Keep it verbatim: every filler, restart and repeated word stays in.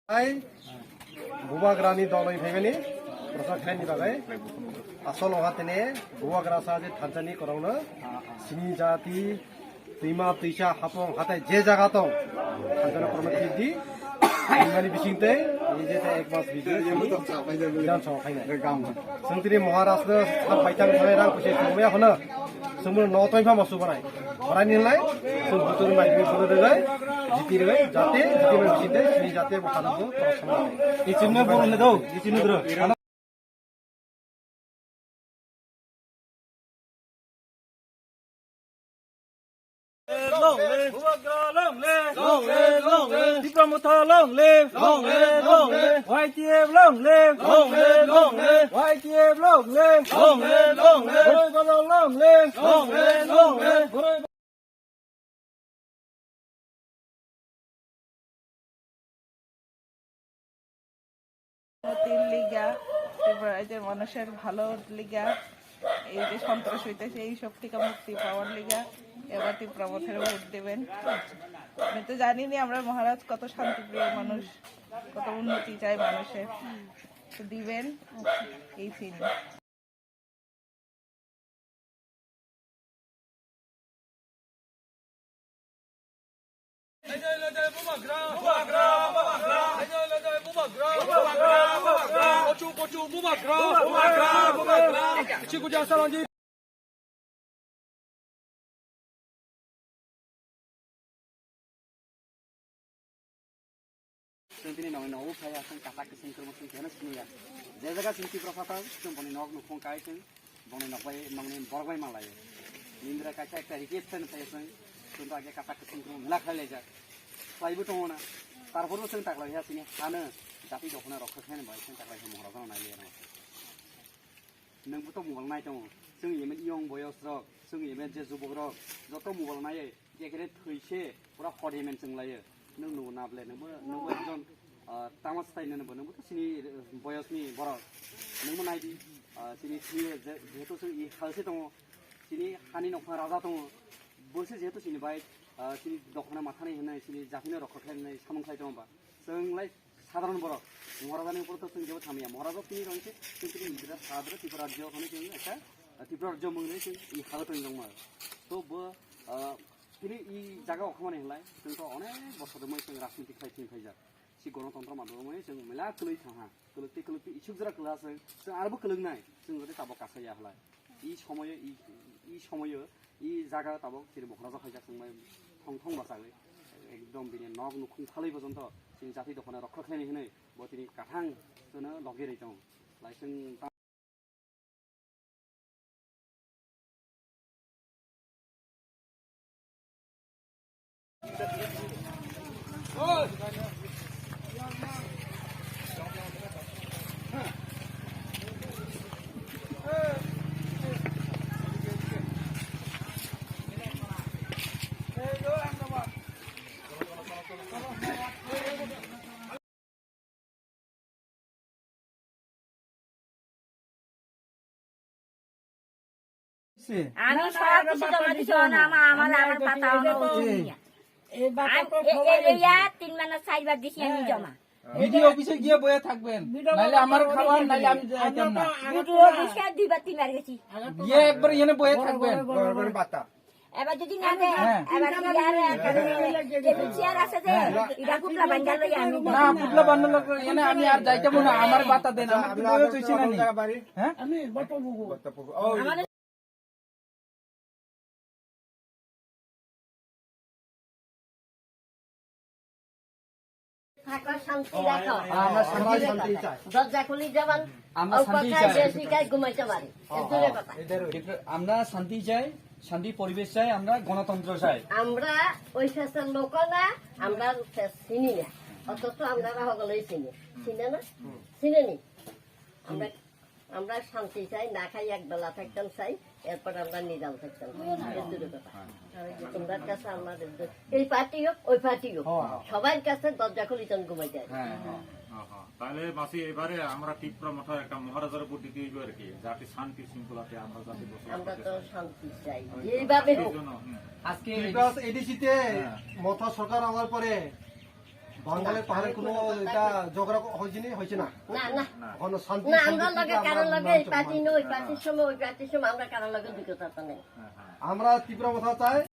Hai, Bubagrani doloi phaimani, prosa khlaini bagwi. Asol oha tene Bubagra sa je thansani korongno sini jati twima twisa hapong hatai je jaga tong thansani korongno sidi. Imani bising tei, ini je tei ek mas bidi, dan song khainai. Sengtiri Maharaj no sab baitang thanai rang kusi sumya hono. Sumur no toi phama subarai. Barai ni lai, sum butur mai bi butur lai, jiti lai, jate, jiti mai bising tei, sini jate bo khana bo, khana bo. Ichimne bo ne do, ichimne dro. Long live! Bubagra long live! Long live, long live! Tipra Motha long live! Long live, long live! Y T F long live! Long live, long live! Y T F long live! Long live, long live! Boroi Bazar long live! Long live, long live! Boroi উন্নতির লিগা, ত্রিপুরা রাজ্যের মানুষের ভালোর লিগা, এই যে সন্ত্রাস হইতেছে, এই সব থেকে মুক্তি পাওয়ার লিগা এবার ত্রিপুরা মথের ভোট দেবেন। আমি তো জানিনি আমরা মহারাজ কত শান্তিপ্রিয় মানুষ, কত উন্নতি চায় মানুষের, তো দিবেন এই চিহ্ন। Chwng tini nokni nogo phai ya, chwng katak kwchwng kwrwngma chwng khe no siniya. Je jaga chwng Tipra phatang, chwng boni nok nukhung kai chwng boni nok bai, nokni borok bai malaio. Nindra kaisa ekta request khlaina phai chwng, chwng to age katak kwchwng kwrwngma mela khlai laijak. Khlaibo tongo na. Tarpor bo chwng taklai ya chini hano jati dokhna rokha khlaina bai chwng taklai khe mohora jano nai liya na. Nwng bo to mobile nai tongo. Chwng even young boyos rok, chwng even je jubok rok, joto mobile nai, je kene thwi se pura hot hemen chwng lai. Nwng nugo na ble, nwng bo, nwng bo ekjon, ah, tama style nwng bo, nwng bo to chini, eh, boyos ni borok. Nwng bo nai di, ah, chini thwi je, jehetu chwng i hal se tongo, chini hani nokha raja tongo, bo se jehetu chini bai, ah, chini dokhna mathani hinwi chini jati no rokha khlai nai samung khlai tongo ba. Chwng lai Sadharon borok, Maharajani upor to chwng jebo thamiya. Maharaj tini rong se, chwng tini Indira sadra Tripura rajyo hwnwi chwng ekta, ah, Tripura rajyo mung nai chwng i hago tong jong ma. To bo, ah, tini i jaga o khamani hinlai, chwng to onek bosor rwmani chwng rajniti khlai tini phaijak. Si gonotontro madhyomoi chwng mela kwlwi thangha. Kwlwkti kwlwkti isuk jora kwlwha chwng, chwng arbo kwlwknai, chwng jodi tabok kasaya hinlai. I somoyo, i, i somoyo, i jaga tabok chini Maharaj khaijak chwng mai thong thong bachagwi. Ekdom bini nok nukhung phalwi pojonto chini jati dokhana rokha khlaini hinwi bo tini kathang chwngno logi rwi tongo. Laising ta- আমি সব কিছু জমা দিছি, না, আমার, আমার, আমার পাতা অনেক কিছু নিয়া। এই বাতাস আর তো এ-, সবাই এ-, এই দিছে। আর তিন মানে চারবার দিছি আমি হ্যাঁ। জমা। বিডিও অফিসে গিয়ে বয়ে থাকবেন, বিডিও নাইলে আমার অফিসে খাবার, গিয়ে নাইলে আমি দিবেন। যাইতাম না। আমরা তো, বিডিও আমরা তো অফিসে দুইবার তিনবার গেছি। আমরা তো গিয়ে একবার এনে বয়ে বড়, থাকবেন। বড়, বড়, বড়। বাতা। এবার যদি না দেয়, হ্যাঁ। এবার কি আর, হ্যাঁ। টেবিল চেয়ার আছে যে, হ্যাঁ। এটা পুতলা বান্ধা লই আমি না, পুতলা বান্ধা লই এনে আমি আর যাইতাম না, আমার বাতা দেন, আমি তো বয়স হইছে না নি। হ্যাঁ? আমি বটপুকুর। বটপুকুর। ও, আমাদের থাকো, শান্তি রাখো। আমরা শান্তি চাই। দরজা খুলি যাবেন। আমরা শান্তি চাই। যে শিকায় ঘুমাইতে পারি। এর জন্য কথা। আমরা শান্তি চাই, শান্তি পরিবেশ চাই, আমরা গণতন্ত্র চাই। আমরা ওই ফেসের লোক না, আমরা ফেস চিনি না। অথচ আমরা হকলেই চিনি। চিনে না? চিনে নি? আমরা আমরা শান্তি চাই, না খাই এক বেলা থাকতাম চাই, এরপর আমরা নিজাম থাকতাম চাই। এই দুটো কথা। তোমরার কাছে আমাদের দু-, এই পার্টি হোক, ওই পার্টি হোক, হ্যাঁ, হ্যাঁ। সবার কাছে দরজা খুলি তখন ঘুমাই যায়। হ্যাঁ, হ্যাঁ। হ্যাঁ, হ্যাঁ। তাহলে মাসি, এবারে আমরা টিপ্রা মঠে একটা মহারাজার ভোট দিতে হইব আর কি, যাতে শান্তি শৃঙ্খলাতে আমরা যাতে বসবাস আমরা করতে তো পারি। শান্তি চাই, ওই তো, যেইভাবে শান্তির হোক। জন্য, হুম। আজকে ত্রিপুরা এডিসিতে হ্যাঁ। মথা সরকার হওয়ার পরে বাঙালি পাহাড়ে কোনো এটা ঝগড়া হয়েছে না, হয়েছে না? না, না। ওখানে শান্তি না, আমরা সম্প্রীতি লগে আমরা কারোর লগে এই পার্টি নয়, ওই পার্টির সময়, ওই পার্টির সময় আমরা কারোর লগে দুর্গত নেই। আমরা তীব্র কথা চাই।